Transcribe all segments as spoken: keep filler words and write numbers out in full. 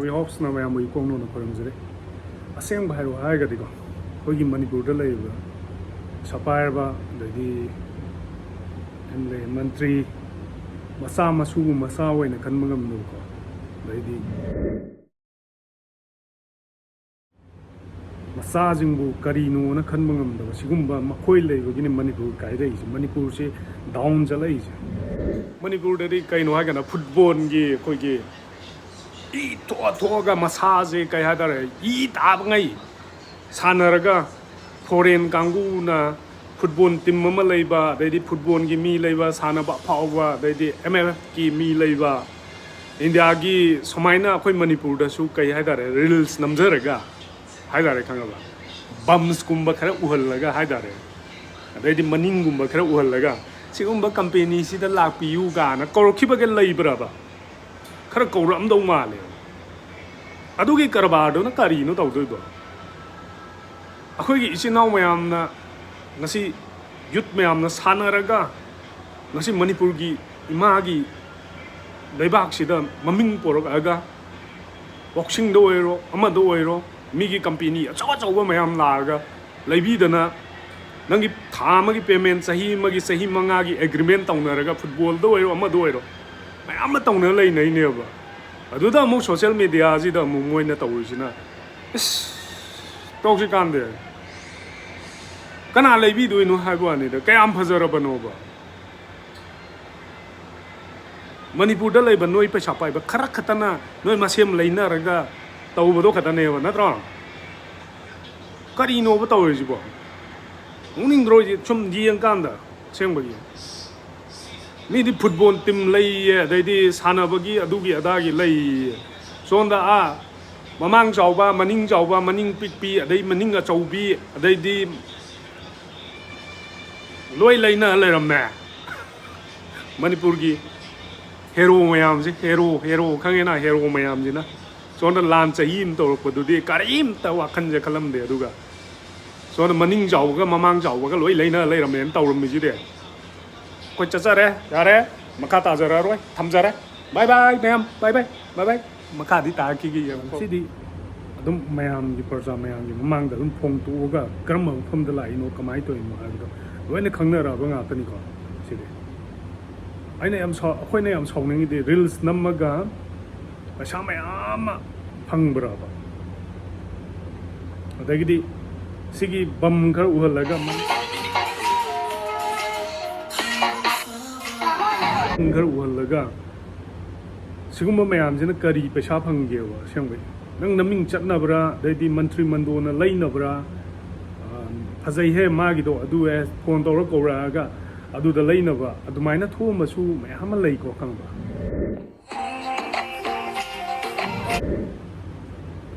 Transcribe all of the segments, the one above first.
ꯍꯣꯞꯁꯅ ꯃꯌꯥꯝꯕꯨ ꯏꯀꯣꯡꯅꯣꯅ ꯈꯣꯏꯔꯝꯖꯔꯤ꯫ ꯑꯁꯦꯡꯕ ꯍꯥꯏꯔꯣ ꯍꯥꯏꯔꯒꯗꯤꯀꯣ, ꯑꯩꯈꯣꯏꯒꯤ ꯃꯅꯤꯄꯨꯔꯗ ꯂꯩꯔꯤꯕ ꯄꯩꯁꯥ ꯄꯥꯏꯔꯕ, ꯑꯗꯩꯗꯤ ꯑꯦꯝ ꯑꯦꯜ ꯑꯦ, ꯃꯟꯇ꯭ꯔꯤ, ꯃꯆꯥ ꯃꯁꯨꯕꯨ ꯃꯆꯥ ꯑꯣꯏꯅ ꯈꯟꯕ ꯉꯝꯗꯕꯀꯣ, ꯑꯗꯩꯗꯤ ꯃꯆꯥꯁꯤꯡꯕꯨ ꯀꯔꯤꯅꯣꯅ ꯈꯟꯕ ꯉꯝꯗꯕ, ꯁꯤꯒꯨꯝꯕ ꯃꯈꯣꯏ ꯂꯩꯕꯒꯤꯅꯤ ꯃꯅꯤꯄꯨꯔ ꯀꯥꯏꯔꯛꯏꯁꯦ, ꯃꯅꯤꯄꯨꯔꯁꯦ ꯗꯥꯎꯟ ꯆꯠꯂꯛꯏꯁꯦ꯫ ꯃꯅꯤꯄꯨꯔꯗꯗꯤ ꯀꯩꯅꯣ ꯍꯥꯏꯀꯥꯟꯗ ꯐꯨꯠꯕꯣꯜꯒꯤ ꯑꯩꯈꯣꯏꯒꯤ ꯏ ꯊꯣꯛꯑ ꯊꯣꯛꯑꯒ ꯃꯁꯥꯁꯦ ꯀꯩ ꯍꯥꯏꯇꯥꯔꯦ, ꯏ ꯇꯥꯕꯉꯩ ꯁꯥꯟꯅꯔꯒ, ꯐꯣꯔꯦꯟ ꯀꯥꯡꯕꯨꯅ ꯐꯨꯠꯕꯣꯜ ꯇꯤꯝ ꯑꯃ ꯂꯩꯕ, ꯑꯗꯩꯗꯤ ꯐꯨꯠꯕꯣꯜꯒꯤ ꯃꯤ ꯂꯩꯕ, ꯁꯥꯟꯅꯕ ꯑꯐꯥꯎꯕ, ꯑꯗꯩꯗꯤ ꯑꯦꯝ ꯑꯦꯜ ꯑꯦꯐꯀꯤ ꯃꯤ ꯂꯩꯕ, ꯏꯟꯗꯤꯌꯥꯒꯤ ꯁꯨꯃꯥꯏꯅ ꯑꯩꯈꯣꯏ ꯃꯅꯤꯄꯨꯔꯗꯁꯨ ꯀꯩ ꯍꯥꯏꯇꯥꯔꯦ, ꯔꯤꯜꯁ ꯅꯝꯖꯔꯒ ꯍꯥꯏꯇꯥꯔꯦ, ꯈꯪꯉꯕ, ꯕꯝꯁꯀꯨꯝꯕ ꯈꯔ ꯎꯍꯜꯂꯒ ꯍꯥꯏꯇꯥꯔꯦ, ꯑꯗꯩꯗꯤ ꯃꯅꯤꯡꯒꯨꯝꯕ ꯈꯔ ꯎꯍꯜꯂꯒ, "ꯁꯤꯒꯨꯝꯕ ꯀꯝꯄꯦꯅꯤꯁꯤꯗ ꯂꯥꯛꯄꯤꯌꯨ" ꯀꯥꯏꯅ ꯀꯧꯔꯛꯈꯤꯕꯒ ꯂꯩꯕ꯭ꯔꯕ? ꯈꯔ ꯀꯧꯔꯛꯑꯝꯗꯧ ꯃꯥꯜꯂꯦ꯫ ꯑꯗꯨꯒꯤ ꯀꯔꯕꯥꯔꯗꯨꯅ ꯀꯔꯤꯅꯣ ꯇꯧꯗꯣꯏꯗꯣ? ꯑꯩꯈꯣꯏꯒꯤ ꯏꯆꯤꯟ ꯏꯅꯥꯎ ꯃꯌꯥꯝꯅ, ꯉꯁꯤ ꯌꯨꯠ ꯃꯌꯥꯝꯅ ꯁꯥꯟꯅꯔꯒ ꯉꯁꯤ ꯃꯅꯤꯄꯨꯔꯒꯤ ꯏꯃꯥꯒꯤ ꯂꯩꯕꯥꯛꯁꯤꯗ ꯃꯃꯤꯡ ꯄꯣꯔꯛꯑꯒ, ꯕꯣꯛꯁꯤꯡꯗ ꯑꯣꯏꯔꯣ, ꯑꯃꯗ ꯑꯣꯏꯔꯣ, ꯃꯤꯒꯤ ꯀꯝꯄꯦꯅꯤ ꯑꯆꯧ ꯑꯆꯧꯕ ꯃꯌꯥꯝ ꯂꯥꯛꯑꯒ ꯂꯩꯕꯤꯗꯅ, ꯅꯪꯒꯤ ꯊꯥ ꯑꯃꯒꯤ ꯄꯦꯃꯦꯟ, ꯆꯍꯤ ꯑꯃꯒꯤ, ꯆꯍꯤ ꯃꯉꯥꯒꯤ ꯑꯦꯒ꯭ꯔꯤꯃꯦꯟ ꯇꯧꯅꯔꯒ, ꯐꯨꯠꯕꯣꯜꯗ ꯑꯣꯏꯔꯣ, ꯑꯃꯗ ꯑꯣꯏꯔꯣ, ꯃꯌꯥꯝ ꯑꯃ ꯇꯧꯅ ꯂꯩꯅꯩꯅꯦꯕ꯫ ꯑꯗꯨꯗ ꯑꯃꯨꯛ ꯁꯣꯁꯦꯜ ꯃꯦꯗꯤꯌꯥꯁꯤꯗ ꯑꯃꯨꯛ ꯃꯣꯏꯅ ꯇꯧꯔꯤꯁꯤꯅ, ꯏꯁ, ꯇꯣꯛꯁꯤ ꯀꯥꯟꯗꯦ꯫ ꯀꯅꯥ ꯂꯩꯕꯤꯗꯣꯏꯅꯣ ꯍꯥꯏꯕ ꯋꯥꯅꯤꯗ, ꯀꯌꯥꯝ ꯐꯖꯔꯕꯅꯣꯕ? ꯃꯅꯤꯄꯨꯔꯗ ꯂꯩꯕ ꯅꯣꯏ ꯄꯩꯁꯥ ꯄꯥꯏꯕ ꯈꯔ ꯈꯛꯇꯅ ꯅꯣꯏ ꯃꯁꯦꯝ ꯂꯩꯅꯔꯒ ꯇꯧꯕꯗꯣ ꯈꯛꯇꯅꯦꯕ, ꯅꯠꯇ꯭ꯔꯣ? ꯀꯔꯤꯅꯣꯕ ꯇꯧꯔꯤꯁꯤꯕꯣ? ꯅꯣꯛꯅꯤꯡꯗ꯭ꯔꯣ? ꯁꯨꯝ ꯌꯦꯡꯀꯥꯟꯗ, ꯑꯁꯦꯡꯕꯒꯤ꯫ ꯃꯤꯗꯤ ꯐꯨꯠꯕꯣꯜ ꯇꯤꯝ ꯂꯩꯌꯦ, ꯑꯗꯩꯗꯤ ꯁꯥꯟꯅꯕꯒꯤ ꯑꯗꯨꯒꯤ ꯑꯗꯥꯒꯤ ꯂꯩꯌꯦ꯫ ꯁꯣꯝꯗ ꯑꯥ ꯃꯃꯥꯡ ꯆꯥꯎꯕ, ꯃꯅꯤꯡ ꯆꯥꯎꯕ, ꯃꯅꯤꯡ ꯄꯤꯛꯄꯤ, ꯑꯗꯩ ꯃꯅꯤꯡ ꯑꯆꯧꯕꯤ, ꯑꯗꯩꯗꯤ ꯂꯣꯏ ꯂꯩꯅ ꯂꯩꯔꯝꯃꯦ꯫ ꯃꯅꯤꯄꯨꯔꯒꯤ ꯍꯦꯔꯣ ꯃꯌꯥꯝꯁꯦ, ꯍꯦꯔꯣ, ꯍꯦꯔꯣ ꯈꯪꯉꯦꯅ, ꯍꯦꯔꯣ ꯃꯌꯥꯝꯁꯤꯅ꯫ ꯁꯣꯝꯗ ꯂꯥꯟ ꯆꯍꯤ ꯑꯃ ꯇꯧꯔꯛꯄꯗꯨꯗꯤ ꯀꯔꯤꯝꯇ ꯋꯥꯈꯜꯁꯦ ꯈꯜꯂꯝꯗꯦ꯫ ꯑꯗꯨꯒ ꯁꯣꯝꯗ ꯃꯅꯤꯡ ꯆꯥꯎꯕꯒ ꯃꯃꯥꯡ ꯆꯥꯎꯕꯒ ꯂꯣꯏ ꯂꯩꯅ ꯂꯩꯔꯝꯃꯦꯅ ꯇꯧꯔꯝꯃꯤꯁꯤꯗꯤ꯫ ꯑꯩꯈꯣꯏ ꯆꯠꯆꯔꯦ, ꯌꯥꯔꯦ, ꯃꯈꯥ ꯇꯥꯖꯔꯛꯑꯔꯣꯏ, ꯊꯝꯖꯔꯦ꯫ ꯕꯥꯏ ꯕꯥꯏ ꯃꯌꯥꯝ, ꯕꯥꯏ ꯕꯥꯏ, ꯕꯥꯏ ꯕꯥꯏ꯫ ꯃꯈꯥꯗꯤ ꯇꯥꯔꯛꯈꯤꯒꯦ, ꯌꯦꯡꯉꯨꯀꯣ꯫ ꯁꯤꯗꯤ ꯑꯗꯨꯝ ꯃꯌꯥꯝꯒꯤ, ꯄ꯭ꯔꯖꯥ ꯃꯌꯥꯝꯒꯤ ꯃꯃꯥꯡꯗ ꯑꯗꯨꯝ ꯐꯣꯡꯗꯣꯛꯑꯒ ꯀꯔꯝꯕ ꯃꯐꯝꯗ ꯂꯥꯛꯏꯅꯣ, ꯀꯃꯥꯏꯅ ꯇꯧꯔꯤꯅꯣ ꯍꯥꯏꯕꯗꯣ ꯂꯣꯏꯅ ꯈꯪꯅꯔꯕ ꯉꯥꯛꯇꯅꯤꯀꯣ꯫ ꯁꯤꯗꯤ ꯑꯩꯅ ꯌꯥꯝ ꯁꯥꯎ-, ꯑꯩꯈꯣꯏꯅ ꯌꯥꯝ ꯁꯥꯎꯅꯤꯡꯉꯤꯗꯤ ꯔꯤꯜꯁ ꯅꯝꯃꯒ ꯄꯩꯁꯥ ꯃꯌꯥꯝ ꯑꯃ ꯐꯪꯕ꯭ꯔꯕ? ꯑꯗꯒꯤꯗꯤ ꯁꯤꯒꯤ ꯕꯝ ꯈꯔ ꯎꯍꯜꯂꯒ, ꯈꯔ ꯎꯍꯜꯂꯒ, ꯁꯤꯒꯨꯝꯕ ꯃꯌꯥꯝꯁꯤꯅ ꯀꯔꯤ ꯄꯩꯁꯥ ꯐꯪꯒꯦꯕ ꯑꯁꯦꯡꯕꯩ? ꯅꯪ ꯅꯃꯤꯡ ꯆꯠꯅꯕ꯭ꯔꯥ? ꯑꯗꯩꯗꯤ ꯃꯟꯇ꯭ꯔꯤ ꯃꯟꯗꯣꯟꯅ ꯂꯩꯅꯕ꯭ꯔꯥ? ꯑ, ꯐꯖꯩꯍꯦ ꯃꯥꯒꯤꯗꯣ, ꯑꯗꯨ ꯑꯦ, ꯐꯣꯟ ꯇꯧꯔ ꯀꯧꯔꯛꯑꯒ ꯑꯗꯨꯗ ꯂꯩꯅꯕ, ꯑꯗꯨꯃꯥꯏꯅ ꯊꯣꯛꯑꯝꯕꯁꯨ ꯃꯌꯥꯝ ꯑꯃ ꯂꯩꯀꯣ, ꯈꯪꯕ꯭ꯔꯥ?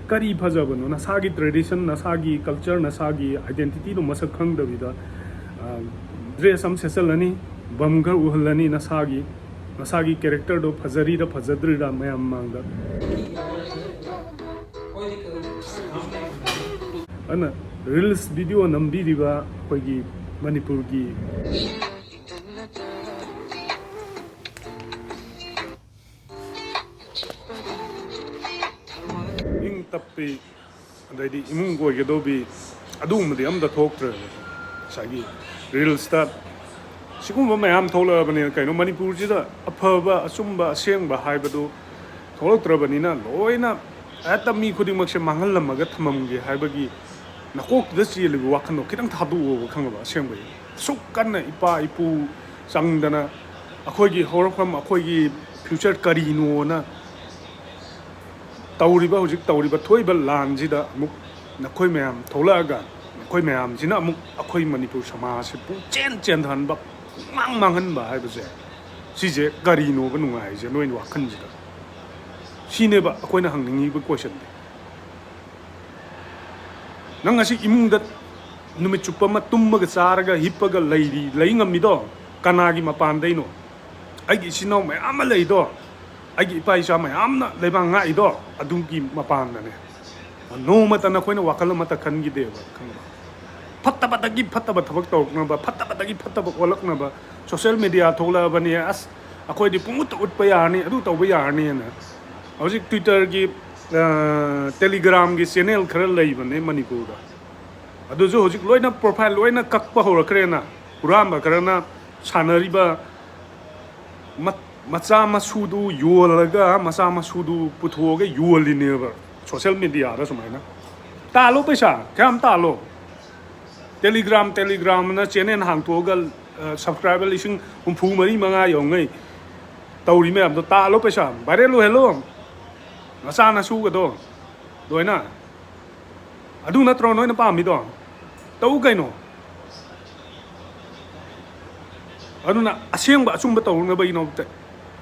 ꯀꯔꯤ ꯐꯖꯕꯅꯣ? ꯅꯁꯥꯒꯤ ꯇ꯭ꯔꯦꯗꯤꯁꯟ, ꯅꯁꯥꯒꯤ ꯀꯜꯆꯔ, ꯅꯁꯥꯒꯤ ꯑꯥꯏꯗꯦꯟꯇꯤꯇꯤꯗꯣ ꯃꯁꯛ ꯈꯪꯗꯕꯤꯗ, ꯑ, ꯗ꯭ꯔꯦꯁ ꯑꯃ ꯁꯦꯠꯆꯜꯂꯅꯤ, ꯕꯝ ꯈꯔ ꯎꯍꯜꯂꯅꯤ, ꯅꯁꯥꯒꯤ, ꯅꯁꯥꯒꯤ ꯀꯦꯔꯦꯛꯇꯔꯗꯣ ꯐꯖꯔꯤꯔ ꯐꯖꯗ꯭ꯔꯤꯔ ꯃꯌꯥꯝ ꯃꯥꯡꯗ꯫ ꯑꯗꯨꯅ ꯔꯤꯜꯁ ꯚꯤꯗꯤꯑꯣ ꯅꯝꯕꯤꯔꯤꯕ ꯑꯩꯈꯣꯏꯒꯤ ꯃꯅꯤꯄꯨꯔꯒꯤ ꯏꯪ ꯇꯞꯄꯤ, ꯑꯗꯩꯗꯤ ꯏꯃꯨꯡ ꯀꯣꯏꯒꯗꯧꯕꯤ, ꯑꯗꯨꯒꯨꯝꯕꯗꯤ ꯑꯝꯇ ꯊꯣꯛꯇ꯭ꯔꯦ꯫ ꯉꯁꯥꯏꯒꯤ ꯔꯤꯜꯁꯇ ꯁꯤꯒꯨꯝꯕ ꯃꯌꯥꯝ ꯊꯣꯛꯂꯛꯑꯕꯅꯤꯅ, ꯀꯩꯅꯣ, ꯃꯅꯤꯄꯨꯔꯁꯤꯗ ꯑꯐꯕ, ꯑꯆꯨꯝꯕ, ꯑꯁꯦꯡꯕ ꯍꯥꯏꯕꯗꯨ ꯊꯣꯛꯂꯛꯇ꯭ꯔꯕꯅꯤꯅ, ꯂꯣꯏꯅ ꯍꯦꯛꯇ ꯃꯤ ꯈꯨꯗꯤꯡꯃꯛꯁꯦ ꯃꯥꯡꯍꯜꯂꯝꯃꯒ ꯊꯝꯃꯝꯒꯦ ꯍꯥꯏꯕꯒꯤ ꯅꯀꯣꯛꯇꯨꯗ ꯆꯦꯜꯂꯤꯕ ꯋꯥꯈꯜꯗꯣ ꯈꯤꯇꯪ ꯊꯥꯗꯣꯛꯑꯣꯕ, ꯈꯪꯉꯕ? ꯑꯁꯦꯡꯕꯒꯤ ꯑꯁꯨꯛ ꯀꯟꯅ ꯏꯄꯥ ꯏꯄꯨ ꯆꯪꯗꯅ ꯑꯩꯈꯣꯏꯒꯤ ꯍꯧꯔꯛꯐꯝ, ꯑꯩꯈꯣꯏꯒꯤ ꯐ꯭ꯌꯨꯆꯔ ꯀꯔꯤꯅꯣꯅ ꯇꯧꯔꯤꯕ, ꯍꯧꯖꯤꯛ ꯇꯧꯔꯤꯕ ꯊꯣꯛꯏꯕ ꯂꯥꯟꯁꯤꯗ ꯑꯃꯨꯛ ꯅꯈꯣꯏ ꯃꯌꯥꯝ ꯊꯣꯛꯂꯛꯑꯒ, ꯅꯈꯣꯏ ꯃꯌꯥꯝꯁꯤꯅ ꯑꯃꯨꯛ ꯑꯩꯈꯣꯏ ꯃꯅꯤꯄꯨꯔ ꯁꯃꯥꯖꯁꯦ ꯄꯨꯡꯆꯦꯟ ꯆꯦꯟꯊꯍꯟꯕ, ꯄꯨꯡꯃꯥꯡ ꯃꯥꯡꯍꯟꯕ ꯍꯥꯏꯕꯁꯦ, ꯁꯤꯁꯦ ꯀꯔꯤꯅꯣꯕ ꯅꯨꯡꯉꯥꯏꯔꯤꯁꯦ ꯅꯣꯏ ꯋꯥꯈꯜꯁꯤꯗ? ꯁꯤꯅꯦꯕ ꯑꯩꯈꯣꯏꯅ ꯍꯪꯅꯤꯡꯉꯤꯕ ꯀꯣꯏꯁꯟꯗꯤ꯫ ꯅꯪ ꯉꯁꯤ ꯏꯃꯨꯡꯗ ꯅꯨꯃꯤꯠ ꯆꯨꯞꯄ ꯑꯃ ꯇꯨꯝꯃꯒ ꯆꯥꯔꯒ ꯍꯤꯞꯄꯒ ꯂꯩꯔꯤ, ꯂꯩ ꯉꯝꯃꯤꯗꯣ ꯀꯅꯥꯒꯤ ꯃꯄꯥꯟꯗꯩꯅꯣ? ꯑꯩꯒꯤ ꯏꯆꯤꯟ ꯏꯅꯥꯎ ꯃꯌꯥꯝ ꯑꯃ ꯂꯩꯗꯣ, ꯑꯩꯒꯤ ꯏꯄꯥ ꯏꯆꯥ ꯃꯌꯥꯝꯅ ꯂꯩꯕꯥꯛ ꯉꯥꯛꯏꯗꯣ ꯑꯗꯨꯒꯤ ꯃꯄꯥꯟꯗꯅꯦ꯫ ꯅꯣꯡꯃꯇ ꯅꯈꯣꯏꯅ ꯋꯥꯈꯜ ꯑꯃꯠꯇ ꯈꯟꯈꯤꯗꯦꯕ, ꯈꯪꯕ꯭ꯔꯥ? ꯐꯠꯇꯕꯗꯒꯤ ꯐꯠꯇꯕ ꯊꯕꯛ ꯇꯧꯔꯛꯅꯕ, ꯐꯠꯇꯕꯗꯒꯤ ꯐꯠꯇꯕ ꯑꯣꯜꯂꯛꯅꯕ꯫ ꯁꯣꯁꯦꯜ ꯃꯦꯗꯤꯌꯥ ꯊꯣꯛꯂꯛꯑꯕꯅꯤ, ꯑꯁ, ꯑꯩꯈꯣꯏꯗꯤ ꯄꯨꯡꯎꯠꯇ ꯎꯠꯄ ꯌꯥꯔꯅꯤ, ꯑꯗꯨ ꯇꯧꯕ ꯌꯥꯔꯅꯤꯅ꯫ ꯍꯧꯖꯤꯛ Twitter-ꯒꯤ, ꯑ, Telegram-ꯒꯤ channel ꯈꯔ ꯂꯩꯕꯅꯦ ꯃꯅꯤꯄꯨꯔꯗ꯫ ꯑꯗꯨꯁꯨ ꯍꯧꯖꯤꯛ ꯂꯣꯏꯅ profile ꯂꯣꯏꯅ ꯀꯛꯄ ꯍꯧꯔꯛꯈ꯭ꯔꯦꯅ꯫ ꯍꯨꯔꯥꯟꯕ ꯈꯔꯅ ꯁꯥꯟꯅꯔꯤꯕ ꯃ-, ꯃꯆꯥ ꯃꯁꯨꯗꯨ ꯌꯣꯜꯂꯒ, ꯃꯆꯥ ꯃꯁꯨꯗꯨ ꯄꯨꯊꯣꯛꯑꯒ ꯌꯣꯜꯂꯤꯅꯦꯕ social media-ꯗ ꯁꯨꯃꯥꯏꯅ꯫ ꯇꯥꯜꯂꯣ ꯄꯩꯁꯥ, ꯈꯔ ꯌꯥꯝ ꯇꯥꯜꯂꯣ꯫ Telegram, Telegram-ꯅ channel ꯍꯥꯡꯇꯣꯛꯑꯒ, ꯑ, subscriber ꯂꯤꯁꯤꯡ ꯍꯨꯝꯐꯨ ꯃꯔꯤ ꯃꯉꯥ ꯌꯧꯉꯩ ꯇꯧꯔꯤ ꯃꯌꯥꯝꯗꯣ ꯇꯥꯜꯂꯣ ꯄꯩꯁꯥ, viral ꯑꯣꯏꯍꯜꯂꯣ ꯅꯆꯥ ꯅꯁꯨꯒꯗꯣ ꯂꯣꯏꯅ꯫ ꯑꯗꯨ ꯅꯠꯇ꯭ꯔꯣ ꯅꯣꯏꯅ ꯄꯥꯝꯃꯤꯗꯣ? ꯇꯧ ꯀꯩꯅꯣ꯫ ꯑꯗꯨꯅ ꯑꯁꯦꯡꯕ ꯑꯆꯨꯝꯕ ꯇꯧꯅꯕꯒꯤꯗꯃꯛꯇ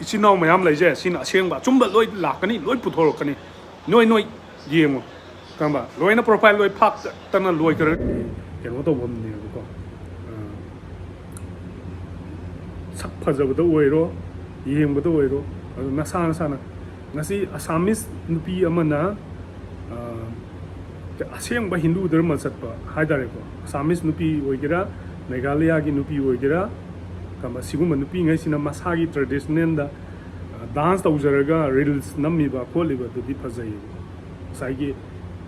ꯏꯆꯤꯟ ꯏꯅꯥꯎ ꯃꯌꯥꯝ ꯂꯩꯖꯩ꯫ ꯁꯤꯅ ꯑꯁꯦꯡꯕ ꯑꯆꯨꯝꯕ ꯂꯣꯏ ꯂꯥꯛꯀꯅꯤ, ꯂꯣꯏ ꯄꯨꯊꯣꯔꯛꯀꯅꯤ꯫ ꯅꯣꯏ, ꯅꯣꯏ ꯌꯦꯡꯉꯣ, ꯈꯪꯕ? ꯂꯣꯏꯅ profile ꯂꯣꯏ ꯐꯥꯛꯇꯅ ꯂꯣꯏꯈ꯭ꯔꯦ꯫ ꯀꯩꯅꯣ ꯇꯧꯐꯝꯅꯦꯕꯀꯣ꯫ ꯑ, ꯁꯛ ꯐꯖꯕꯗ ꯑꯣꯏꯔꯣ, ꯌꯦꯡꯕꯗ ꯑꯣꯏꯔꯣ, ꯑꯗꯨ ꯅꯁꯥ ꯅꯁꯥꯅ ꯉꯁꯤ Assamese ꯅꯨꯄꯤ ꯑꯃꯅ, ꯑ, ꯑꯁꯦꯡꯕ ꯍꯤꯟꯗꯨ ꯙꯔꯃ ꯆꯠꯄ ꯍꯥꯏ ꯇꯥꯔꯦꯀꯣ, Assamese ꯅꯨꯄꯤ ꯑꯣꯏꯒꯦꯔꯥ, ꯃꯦꯘꯥꯂꯌꯥꯒꯤ ꯅꯨꯄꯤ ꯑꯣꯏꯒꯦꯔꯥ, ꯀꯝꯕ ꯁꯤꯒꯨꯝꯕ ꯅꯨꯄꯤꯉꯩꯁꯤꯅ ꯃꯁꯥꯒꯤ traditional-ꯗ, ꯑ, dance ꯇꯧꯖꯔꯒ reels ꯅꯝꯃꯤꯕ ꯈꯣꯠꯂꯤꯕ ꯑꯗꯨꯗꯤ ꯐꯖꯩꯌꯦꯕ꯫ ꯉꯁꯥꯏꯒꯤ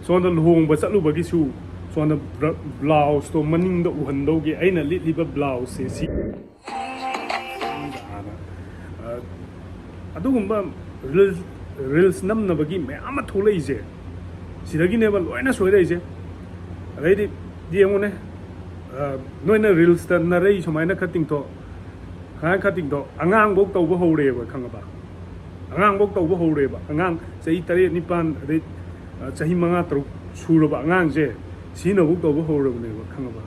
ꯁꯣꯝꯗ ꯂꯨꯍꯣꯡꯕ ꯆꯠꯂꯨꯕꯒꯤꯁꯨ ꯁꯣꯝꯗ ꯕ꯭ꯔ-, blouse-ꯇꯣ ꯃꯅꯤꯡꯗ ꯎꯍꯟꯗꯧꯒꯤ ꯑꯩꯅ ꯂꯤꯠꯂꯤꯕ blouse-ꯁꯦ ꯁꯤ꯫ ꯑꯗꯨꯒꯨꯝꯕ reels, reels ꯅꯝꯅꯕꯒꯤ ꯃꯌꯥꯝ ꯑꯃ ꯊꯣꯛꯂꯛꯏꯁꯦ, ꯁꯤꯗꯒꯤꯅꯦꯕ ꯂꯣꯏꯅ ꯁꯣꯏꯔꯛꯏꯁꯦ꯫ ꯑꯗꯩꯗꯤ ꯌꯦꯡꯉꯨꯅꯦ, ꯑ, ꯅꯣꯏꯅ reels-ꯇ ꯅꯔꯩ ꯁꯨꯃꯥꯏꯅ ꯈꯔ ꯇꯤꯡꯊꯣꯛ, ꯈꯔ ꯈꯔ ꯇꯤꯡꯊꯣꯛ, ꯑꯉꯥꯡꯐꯧ ꯇꯧꯕ ꯍꯧꯔꯦꯕ, ꯈꯪꯉꯕ? ꯑꯉꯥꯡꯐꯧ ꯇꯧꯕ ꯍꯧꯔꯦꯕ꯫ ꯑꯉꯥꯡ ꯆꯍꯤ ꯇꯔꯦꯠ, ꯅꯤꯄꯥꯟ, ꯑꯗꯩ, ꯑ, ꯆꯍꯤ ꯃꯉꯥ, ꯇꯔꯨꯛ ꯁꯨꯔꯕ ꯑꯉꯥꯡꯁꯦ ꯁꯤꯅꯐꯧ ꯇꯧꯕ ꯍꯧꯔꯕꯅꯦꯕ, ꯈꯪꯉꯕ?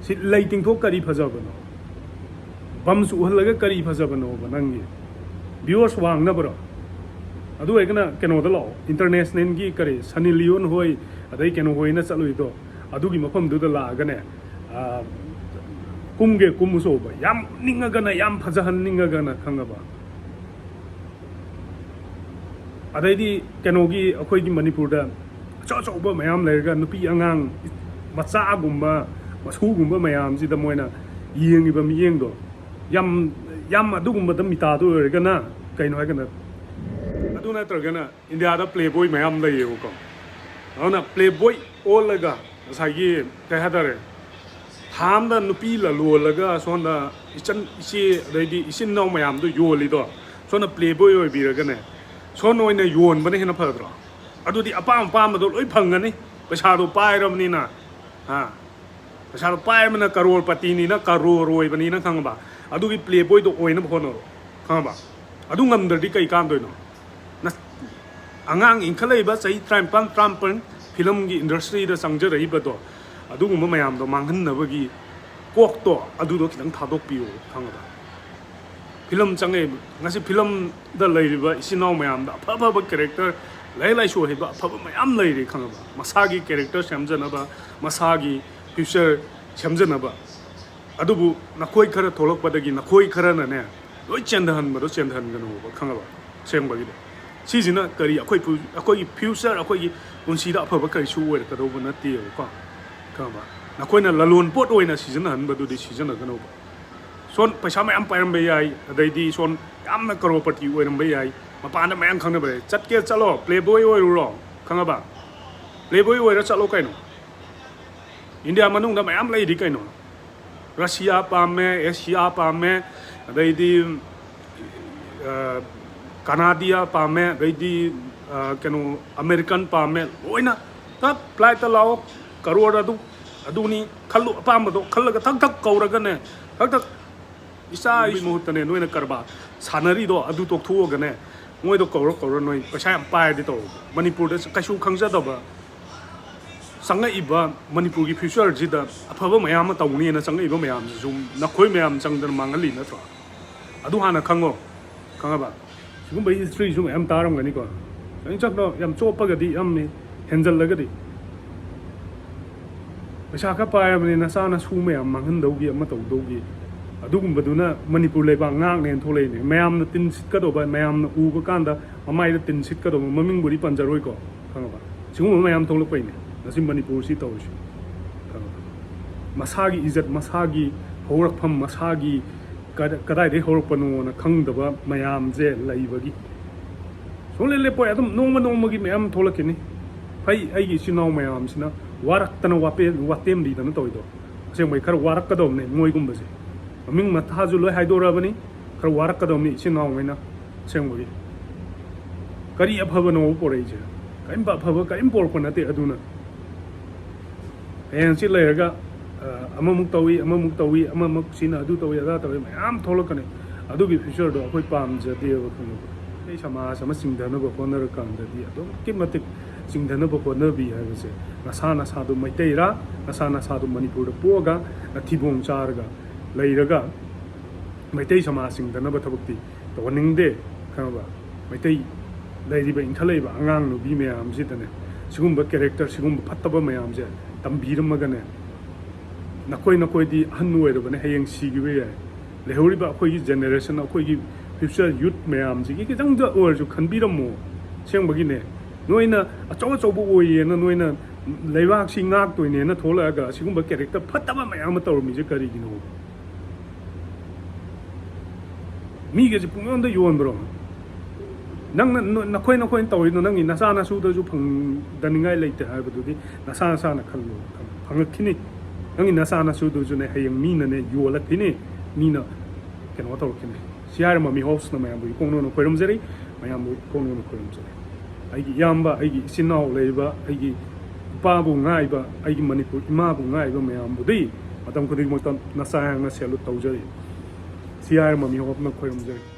ꯁꯤ ꯂꯩ ꯇꯤꯡꯊꯣꯛ ꯀꯔꯤ ꯐꯖꯕꯅꯣ? Bums ꯎꯍꯜꯂꯒ ꯀꯔꯤ ꯐꯖꯕꯅꯣꯕ ꯅꯪꯒꯤ? Viewers ꯋꯥꯡꯅꯕꯔꯣ? ꯑꯗꯨ ꯑꯣꯏꯔꯒꯅ ꯀꯩꯅꯣꯗ ꯂꯥꯛꯑꯣ, international-ꯒꯤ ꯀꯔꯤ, Sunny Leone ꯍꯣꯏ, ꯑꯗꯩ ꯀꯩꯅꯣ ꯍꯣꯏꯅ ꯆꯠꯂꯨꯏꯗꯣ, ꯑꯗꯨꯒꯤ ꯃꯐꯝꯗꯨꯗ ꯂꯥꯛꯑꯒꯅꯦ, ꯑ, ꯀꯨꯝꯒꯦ ꯀꯨꯝꯃꯨꯁꯣꯕ, ꯌꯥꯝ ꯎꯠꯅꯤꯡꯉꯒꯅ, ꯌꯥꯝ ꯐꯖꯍꯟꯅꯤꯡꯉꯒꯅ, ꯈꯪꯉꯕ? ꯑꯗꯩꯗꯤ ꯀꯩꯅꯣꯒꯤ, ꯑꯩꯈꯣꯏꯒꯤ ꯃꯅꯤꯄꯨꯔꯗ ꯑꯆꯧ ꯑꯆꯧꯕ ꯃꯌꯥꯝ ꯂꯩꯔꯒ ꯅꯨꯄꯤ ꯑꯉꯥꯡ ꯃꯆꯥꯒꯨꯝꯕ, ꯃꯁꯨꯒꯨꯝꯕ ꯃꯌꯥꯝꯁꯤꯗ ꯃꯣꯏꯅ ꯌꯦꯡꯉꯤꯕ ꯃꯤꯠꯌꯦꯡꯗꯣ ꯌꯥꯝ, ꯌꯥꯝ ꯑꯗꯨꯒꯨꯝꯕꯗ ꯃꯤꯇꯥꯗꯣ ꯑꯣꯏꯔꯒꯅ ꯀꯩꯅꯣ ꯍꯥꯏꯔꯒꯅ, ꯑꯗꯨ ꯅꯠꯇ꯭ꯔꯒꯅ ꯏꯟꯗꯤꯌꯥꯗ ꯄ꯭ꯂꯦ ꯕꯣꯏ ꯃꯌꯥꯝ ꯂꯩꯌꯦꯕꯀꯣ꯫ ꯑꯗꯨꯅ ꯄ꯭ꯂꯦ ꯕꯣꯏ ꯑꯣꯜꯂꯒ ꯉꯁꯥꯏꯒꯤ ꯀꯩ ꯍꯥꯏꯇꯥꯔꯦ, ꯊꯥ ꯑꯃꯗ ꯅꯨꯄꯤ ꯂꯂꯣꯜꯂꯒ ꯁꯣꯝꯗ ꯏꯆꯟ ꯏꯆꯦ ꯑꯗꯩꯗꯤ ꯏꯆꯤꯟ ꯏꯅꯥꯎ ꯃꯌꯥꯝꯗꯣ ꯌꯣꯜꯂꯤꯗꯣ, ꯁꯣꯝꯗ ꯄ꯭ꯂꯦ ꯕꯣꯏ ꯑꯣꯏꯕꯤꯔꯒꯅꯦ, ꯁꯣꯝꯗ ꯑꯣꯏꯅ ꯌꯣꯟꯕꯅ ꯍꯦꯟꯅ ꯐꯗ꯭ꯔꯣ? ꯑꯗꯨꯗꯤ ꯑꯄꯥꯝ ꯑꯄꯥꯝꯕꯗꯣ ꯂꯣꯏ ꯐꯪꯒꯅꯤ, ꯄꯩꯁꯥꯗꯣ ꯄꯥꯏꯔꯕꯅꯤꯅ꯫ ꯍꯥ? ꯄꯩꯁꯥꯗꯣ ꯄꯥꯏꯔꯕꯅꯤꯅ, ꯀꯔꯣꯔ ꯄꯇꯤꯅꯤꯅ, ꯀꯔꯣꯔ ꯑꯣꯏꯕꯅꯤꯅ, ꯈꯪꯉꯕ? ꯑꯗꯨꯒꯤ ꯄ꯭ꯂꯦ ꯕꯣꯏꯗꯣ ꯑꯣꯏꯅꯕ ꯍꯣꯠꯅꯔꯣ, ꯈꯪꯉꯕ? ꯑꯗꯨ ꯉꯝꯗ꯭ꯔꯗꯤ ꯀꯩ ꯀꯥꯟꯗꯣꯏꯅꯣ? ꯅ-, ꯑꯉꯥꯡ ꯏꯟꯈꯠꯂꯛꯏꯕ ꯆꯍꯤ ꯇꯔꯥꯅꯤꯄꯥꯟ, ꯇꯔꯥꯃꯥꯄꯟ ꯐꯤꯂꯝꯒꯤ ꯏꯟꯗꯁꯇ꯭ꯔꯤꯗ ꯆꯪꯖꯔꯛꯏꯕꯗꯣ, ꯑꯗꯨꯒꯨꯝꯕ ꯃꯌꯥꯝꯗꯣ ꯃꯥꯡꯍꯟꯅꯕꯒꯤ ꯀꯣꯛꯇꯣ ꯑꯗꯨꯗꯣ ꯈꯤꯇꯪ ꯊꯥꯗꯣꯛꯄꯤꯌꯣ, ꯈꯪꯉꯕ? ꯐꯤꯂꯝ ꯆꯪꯉꯛꯏꯕ, ꯉꯁꯤ ꯐꯤꯂꯝꯗ ꯂꯩꯔꯤꯕ ꯏꯆꯤꯟ ꯏꯅꯥꯎ ꯃꯌꯥꯝꯗ ꯑꯐ ꯑꯐꯕ ꯀꯦꯔꯦꯛꯇꯔ, ꯂꯥꯏꯔꯤꯛ ꯂꯥꯏꯁꯨ ꯍꯩꯕ ꯑꯐꯕ ꯃꯌꯥꯝ ꯂꯩꯔꯤ, ꯈꯪꯉꯕ? ꯃꯁꯥꯒꯤ ꯀꯦꯔꯦꯛꯇꯔ ꯁꯦꯝꯖꯅꯕ, ꯃꯁꯥꯒꯤ ꯐ꯭ꯌꯨꯆꯔ ꯁꯦꯝꯖꯅꯕ꯫ ꯑꯗꯨꯕꯨ ꯅꯈꯣꯏ ꯈꯔ ꯊꯣꯛꯂꯛꯄꯗꯒꯤ ꯅꯈꯣꯏ ꯈꯔꯅꯅꯦ, ꯂꯣꯏ ꯆꯦꯟꯊꯍꯟꯕꯗꯣ ꯆꯦꯟꯊꯍꯟꯒꯅꯨꯕ, ꯈꯪꯉꯕ? ꯑꯁꯦꯡꯕꯒꯤꯗꯤ ꯁꯤꯁꯤꯅ ꯀꯔꯤ, ꯑꯩꯈꯣꯏ ꯄꯨ-, ꯑꯩꯈꯣꯏꯒꯤ ꯐ꯭ꯌꯨꯆꯔ, ꯑꯩꯈꯣꯏꯒꯤ ꯄꯨꯟꯁꯤꯗ ꯑꯐꯕ ꯀꯔꯤꯁꯨ ꯑꯣꯏꯔꯛꯀꯗꯧꯕ ꯅꯠꯇꯦꯕꯀꯣ, ꯈꯪꯉꯕ? ꯅꯈꯣꯏꯅ ꯂꯂꯣꯟ ꯄꯣꯠ ꯑꯣꯏꯅ ꯁꯤꯖꯤꯟꯅꯍꯟꯕꯗꯨꯗꯤ ꯁꯤꯖꯤꯟꯅꯒꯅꯧꯕ꯫ ꯁꯣꯟ ꯄꯩꯁꯥ ꯃꯌꯥꯝ ꯄꯥꯏꯔꯝꯕ ꯌꯥꯏ, ꯑꯗꯩꯗꯤ ꯁꯣꯟ ꯌꯥꯝꯅ ꯀꯔꯣꯔꯄꯇꯤ ꯑꯣꯏꯔꯝꯕ ꯌꯥꯏ, ꯃꯄꯥꯟꯗ ꯃꯌꯥꯝ ꯈꯪꯅꯕ ꯂꯩ꯫ ꯆꯠꯀꯦ ꯆꯠꯂꯣ, ꯄ꯭ꯂꯦ ꯕꯣꯏ ꯑꯣꯏꯔꯨꯔꯣ, ꯈꯪꯉꯕ? ꯄ꯭ꯂꯦ ꯕꯣꯏ ꯑꯣꯏꯔ ꯆꯠꯂꯣ ꯀꯩꯅꯣ꯫ ꯏꯟꯗꯤꯌꯥ ꯃꯅꯨꯡꯗ ꯃꯌꯥꯝ ꯂꯩꯔꯤ ꯀꯩꯅꯣ꯫ ꯔꯁꯤꯌꯥ ꯄꯥꯝꯃꯦ, ꯑꯦꯁꯤꯌꯥ ꯄꯥꯝꯃꯦ, ꯑꯗꯩꯗꯤ, ꯑ, ꯀꯅꯥꯗꯤꯌꯥ ꯄꯥꯝꯃꯦ, ꯑꯗꯩꯗꯤ, ꯑ, ꯀꯩꯅꯣ, ꯑꯃꯦꯔꯤꯀꯟ ꯄꯥꯝꯃꯦ, ꯂꯣꯏꯅ ꯇꯞ ꯐ꯭ꯂꯥꯏꯠꯇ ꯂꯥꯛꯑꯣ, ꯀꯔꯣꯔ ꯑꯗꯨ, ꯑꯗꯨꯅꯤ ꯈꯜꯂꯨ, ꯑꯄꯥꯝꯕꯗꯣ ꯈꯜꯂꯒ ꯊꯛ ꯊꯛ ꯀꯧꯔꯒꯅꯦ, ꯊꯛ ꯊꯛ ꯏꯆꯥ ꯏꯁꯨꯒꯤ ꯃꯍꯨꯠꯇꯅꯦ ꯅꯣꯏꯅ ꯀꯔꯕꯥꯔ ꯁꯥꯟꯅꯔꯤꯗꯣ, ꯑꯗꯨ ꯇꯣꯛꯊꯣꯛꯑꯒꯅꯦ, ꯃꯣꯏꯗꯣ ꯀꯧꯔ ꯀꯧꯔ ꯅꯣꯏ ꯄꯩꯁꯥ ꯌꯥꯝ ꯄꯥꯏꯔꯗꯤ ꯇꯧ꯫ ꯃꯅꯤꯄꯨꯔꯗ ꯀꯩꯁꯨ ꯈꯪꯖꯗꯕ ꯆꯪꯉꯛꯏꯕ ꯃꯅꯤꯄꯨꯔꯒꯤ ꯐ꯭ꯌꯨꯆꯔꯁꯤꯗ ꯑꯐꯕ ꯃꯌꯥꯝ ꯑꯃ ꯇꯧꯅꯤꯅ ꯆꯪꯉꯛꯏꯕ ꯃꯌꯥꯝꯁꯤꯁꯨ ꯅꯈꯣꯏ ꯃꯌꯥꯝ ꯆꯪꯗꯅ ꯃꯥꯡꯍꯜꯂꯤ ꯅꯠꯇ꯭ꯔꯣ? ꯑꯗꯨ ꯍꯥꯟꯅ ꯈꯪꯉꯣ, ꯈꯪꯉꯕ? ꯁꯤꯒꯨꯝꯕ ꯍꯤꯁꯇ꯭ꯔꯤꯁꯨ ꯃꯌꯥꯝ ꯇꯥꯔꯝꯒꯅꯤꯀꯣ꯫ ꯈꯤꯇꯪ ꯆꯠꯄ ꯌꯥꯝ ꯆꯣꯞꯄꯒꯗꯤ ꯌꯥꯝꯃꯤ, ꯍꯦꯟꯖꯜꯂꯒꯗꯤ꯫ ꯄꯩꯁꯥ ꯈꯔ ꯄꯥꯏꯔꯕꯅꯤ, ꯅꯆꯥ ꯅꯁꯨ ꯃꯌꯥꯝ ꯃꯥꯡꯍꯟꯗꯧꯒꯤ ꯑꯃ ꯇꯧꯗꯧꯒꯤ, ꯑꯗꯨꯒꯨꯝꯕꯗꯨꯅ ꯃꯅꯤꯄꯨꯔ ꯂꯩꯕꯥꯛ ꯉꯥꯛꯅꯦꯅ ꯊꯣꯛꯂꯛꯏꯅꯦ꯫ ꯃꯌꯥꯝꯅ ꯇꯤꯟ ꯁꯤꯠꯀꯗꯧꯕ, ꯃꯌꯥꯝꯅ ꯎꯕ ꯀꯥꯟꯗ ꯃꯃꯥꯏꯗ ꯇꯤꯟ ꯁꯤꯠꯀꯗꯧꯕ, ꯃꯃꯤꯡꯕꯨꯗꯤ ꯄꯟꯖꯔꯣꯏꯀꯣ, ꯈꯪꯉꯕ? ꯁꯤꯒꯨꯝꯕ ꯃꯌꯥꯝ ꯊꯣꯛꯂꯛꯄꯩꯅꯦ ꯉꯁꯤ ꯃꯅꯤꯄꯨꯔꯁꯤ ꯇꯧꯔꯤꯁꯦ, ꯈꯪꯉꯕ? ꯃꯁꯥꯒꯤ ꯏꯖꯠ, ꯃꯁꯥꯒꯤ ꯍꯧꯔꯛꯐꯝ, ꯃꯁꯥꯒꯤ ꯀꯗꯥ-, ꯀꯗꯥꯏꯗꯒꯤ ꯍꯧꯔꯛꯄꯅꯣꯅ ꯈꯪꯗꯕ ꯃꯌꯥꯝꯁꯦ ꯂꯩꯕꯒꯤ꯫ ꯁꯨꯡꯂꯦꯞ ꯂꯦꯞꯄꯣꯏ꯫ ꯑꯗꯨꯝ ꯅꯣꯡꯃ ꯅꯣꯡꯃꯒꯤ ꯃꯌꯥꯝ ꯊꯣꯛꯂꯛꯈꯤꯅꯤ꯫ ꯐꯩ, ꯑꯩꯒꯤ ꯏꯆꯤꯟ ꯏꯅꯥꯎ ꯃꯌꯥꯝꯁꯤꯅ ꯋꯥꯔꯛꯇꯅ ꯋꯥꯄꯦ-, ꯋꯥꯇꯦꯝꯕꯤꯗꯅ ꯇꯧꯔꯤꯗꯣ꯫ ꯑꯁꯦꯡꯕꯩ ꯈꯔ ꯋꯥꯔꯛꯀꯗꯕꯅꯦ ꯃꯣꯏꯒꯨꯝꯕꯁꯦ꯫ ꯃꯃꯤꯡ ꯃꯊꯥꯁꯨ ꯂꯣꯏ ꯍꯥꯏꯗꯣꯔꯛꯑꯕꯅꯤ꯫ ꯈꯔ ꯋꯥꯔꯛꯀꯗꯕꯅꯤ ꯏꯆꯤꯟ ꯏꯅꯥꯎꯉꯩꯅ꯫ ꯑꯁꯦꯡꯕꯒꯤ ꯀꯔꯤ ꯑꯐꯕꯅꯣ ꯄꯣꯔꯛꯏꯁꯦ? ꯀꯔꯤꯝ ꯑꯐꯕ ꯀꯔꯤꯝ ꯄꯣꯔꯛꯄ ꯅꯠꯇꯦ꯫ ꯑꯗꯨꯅ ꯍꯌꯦꯡ ꯍꯪꯆꯤꯠ ꯂꯩꯔꯒ, ꯑ, ꯑꯃꯃꯨꯛ ꯇꯧꯏ, ꯑꯃꯃꯨꯛ ꯇꯧꯏ, ꯑꯃꯃꯨꯛ ꯁꯤꯅ ꯑꯗꯨ ꯇꯧꯏ, ꯑꯗꯥ ꯇꯧꯏ, ꯃꯌꯥꯝ ꯊꯣꯛꯂꯛꯀꯅꯤ꯫ ꯑꯗꯨꯒꯤ future ꯗꯣ ꯑꯩꯈꯣꯏ ꯄꯥꯝꯖꯗꯦꯕ, ꯈꯪꯉꯕ? ꯑꯩ ꯁꯃꯥꯖ ꯑꯃ ꯆꯤꯡꯊꯅꯕ ꯍꯣꯠꯅꯔꯀꯥꯟꯗꯗꯤ ꯑꯗꯨꯛꯀꯤ ꯃꯇꯤꯛ ꯆꯤꯡꯊꯅꯕ ꯍꯣꯠꯅꯕꯤ ꯍꯥꯏꯕꯁꯦ, ꯅꯁꯥ ꯅꯁꯥꯗꯣ ꯃꯩꯇꯩꯔꯥ, ꯅꯁꯥ ꯅꯁꯥꯗꯣ ꯃꯅꯤꯄꯨꯔꯗ ꯄꯣꯛꯑꯒ ꯅꯊꯤꯕꯣꯡ ꯆꯥꯔꯒ ꯂꯩꯔꯒ ꯃꯩꯇꯩ ꯁꯃꯥꯖ ꯆꯤꯡꯊꯅꯕ ꯊꯕꯛꯇꯤ ꯇꯧꯍꯟꯅꯤꯡꯗꯦ, ꯈꯪꯉꯕ? ꯃꯩꯇꯩ ꯂꯩꯔꯤꯕ ꯏꯟꯈꯠꯂꯛꯏꯕ ꯑꯉꯥꯡ ꯅꯨꯄꯤ ꯃꯌꯥꯝꯁꯤꯗꯅꯦ, ꯁꯤꯒꯨꯝꯕ character, ꯁꯤꯒꯨꯝꯕ ꯐꯠꯇꯕ ꯃꯌꯥꯝꯁꯦ ꯇꯝꯕꯤꯔꯝꯃꯒꯅꯦ, ꯅꯈꯣꯏ, ꯅꯈꯣꯏꯗꯤ ꯑꯍꯟ ꯑꯣꯏꯔꯕꯅꯦ, ꯍꯌꯦꯡ ꯁꯤꯈꯤꯕ ꯌꯥꯏ꯫ ꯂꯩꯍꯧꯔꯤꯕ ꯑꯩꯈꯣꯏꯒꯤ generation, ꯑꯩꯈꯣꯏꯒꯤ future youth ꯃꯌꯥꯝꯁꯤꯒꯤ ꯈꯤꯇꯪꯗ ꯑꯣꯏꯔꯁꯨ ꯈꯟꯕꯤꯔꯝꯃꯣ꯫ ꯑꯁꯦꯡꯕꯒꯤꯅꯦ, ꯅꯣꯏꯅ ꯑꯆꯧ ꯑꯆꯧꯕ ꯑꯣꯏꯌꯦꯅ, ꯅꯣꯏꯅ ꯂꯩꯕꯥꯛꯁꯤ ꯉꯥꯛꯇꯣꯏꯅꯦꯅ ꯊꯣꯛꯂꯛꯑꯒ ꯑꯁꯤꯒꯨꯝꯕ character ꯐꯠꯇꯕ ꯃꯌꯥꯝ ꯑꯃ ꯇꯧꯔꯝꯃꯤꯁꯦ ꯀꯔꯤꯒꯤꯅꯣ? ꯃꯤꯒꯁꯦ ꯄꯨꯡꯌꯣꯟꯗ ꯌꯣꯟꯕ꯭ꯔꯣ? ꯅꯪꯅ, ꯅ-, ꯅꯈꯣꯏ, ꯅꯈꯣꯏꯅ ꯇꯧꯔꯤꯗꯣ ꯅꯪꯒꯤ ꯅꯆꯥ ꯅꯁꯨꯗꯁꯨ ꯐꯪꯗꯅꯤꯡꯉꯥꯏ ꯂꯩꯇꯦ ꯍꯥꯏꯕꯗꯨꯗꯤ ꯅꯁꯥ ꯅꯁꯥꯅ ꯈꯜꯂꯣ꯫ ꯐꯪꯉꯛꯈꯤꯅꯤ꯫ ꯅꯪꯒꯤ ꯅꯆꯥ ꯅꯁꯨꯗꯨꯁꯨꯅꯦ, ꯍꯌꯦꯡ ꯃꯤꯅꯅꯦ ꯌꯣꯜꯂꯛꯈꯤꯅꯤ, ꯃꯤꯅ ꯀꯩꯅꯣ ꯇꯧꯔꯛꯈꯤꯅꯤ꯫ ꯁꯤ ꯍꯥꯏꯔ ꯃꯃꯤ ꯍꯣꯞꯁꯅ ꯃꯌꯥꯝꯕꯨ ꯏꯀꯣꯛꯅꯧꯅ ꯈꯣꯏꯔꯝꯖꯔꯤ, ꯃꯌꯥꯝꯕꯨ ꯏꯀꯣꯛꯅꯧꯅ ꯈꯣꯏꯔꯝꯖꯔꯤ꯫ ꯑꯩꯒꯤ ꯏꯌꯥꯝꯕ, ꯑꯩꯒꯤ ꯏꯆꯤꯟ ꯏꯅꯥꯎ ꯂꯩꯔꯤꯕ, ꯑꯩꯒꯤ ꯏꯄꯥꯕꯨ ꯉꯥꯏꯕ, ꯑꯩꯒꯤ ꯃꯅꯤꯄꯨꯔ ꯏꯃꯥꯕꯨ ꯉꯥꯏꯕ ꯃꯌꯥꯝꯕꯨꯗꯤ ꯃꯇꯝ ꯈꯨꯗꯤꯡꯃꯛꯇ ꯅꯆꯥ ꯌꯥꯡꯅ salute ꯇꯧꯖꯔꯤ꯫ ꯁꯤ ꯍꯥꯏꯔ ꯃꯃꯤ ꯍꯣꯞꯅ ꯈꯣꯏꯔꯝꯖꯔꯤ꯫